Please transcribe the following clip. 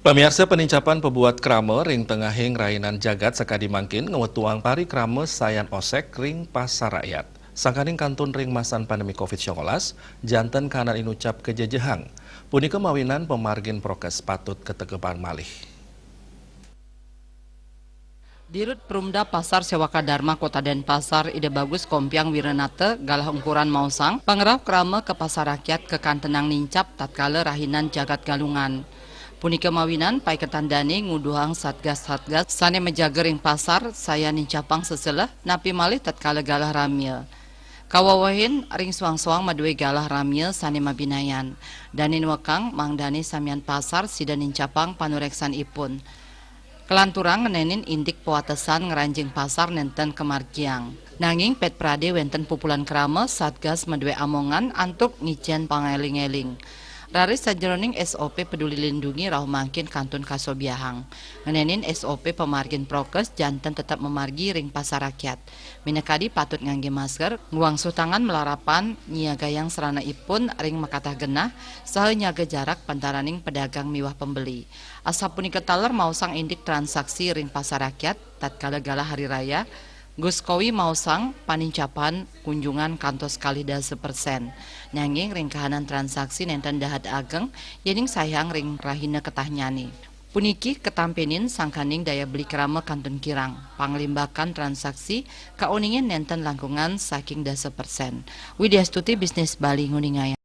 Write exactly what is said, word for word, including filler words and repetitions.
Pamiarsa, panincapan pabuat krama ring tengahing rahinan jagat sakadi mangkin ngawetuang parikrama sayan osek ring pasar rakyat. Sangkaning kantun ring masan pandemi covid sembilan belas, janten kahanan inucap kajejehang. Punika mawinan pamargin prokes patut kategeban malih. Dirut Perumda Pasar Sewaka Dharma Kota Denpasar, Ida Bagus Kompiang Wiranata, galah ungkuran maosang, pangrauh krama ka pasar rakyat kakantenang nincap tatkala rahinan jagat Galungan. Punika mawinan paiketan dane nguduhang satgas-satgas sane majaga ring pasar sayan nincapang seseleh, napi malih tatkala galah ramia. Kawewehin ring soang-soang madue galah ramia sane mabinayan. Dane nuekang mangdane samian pasar sida nincapang panureksanipun. Kalanturang ngenenin indik pawatesan ngranjing pasar nenten kamargiang. Nanging pet prade wenten pupulan krama satgas madue amongan antuk ngicen pangeling-eling. Raris sajeroning S O P Peduli Lindungi rauh mangkin kantun kasobiahang. Ngenenin S O P pamargin prokes janten tetep mamargi ring pasar rakyat. Minakadi patut ngangge masker, ngwangsuh tangan malarapan, nyiagayang sarana ipun ring makatah genah, saha nyaga jarak pantaraning pedagang miwah pembeli. Asapunika taler maosang indik transaksi ring pasar rakyat, tatkala galah hari raya, Gus Kowi maosang panincapan kunjungan kantos kalih dasa persen. Nanging ring kahanan transaksi nenten dahat ageng, yening saihang ring rahina ketahnyane. Puniki katampenin sangkaning daya beli krama kantun kirang, panglimbakan transaksi kauningin nenten langkungan saking dasa persen. Widya Stuti, Bisnis Bali, nguningayang.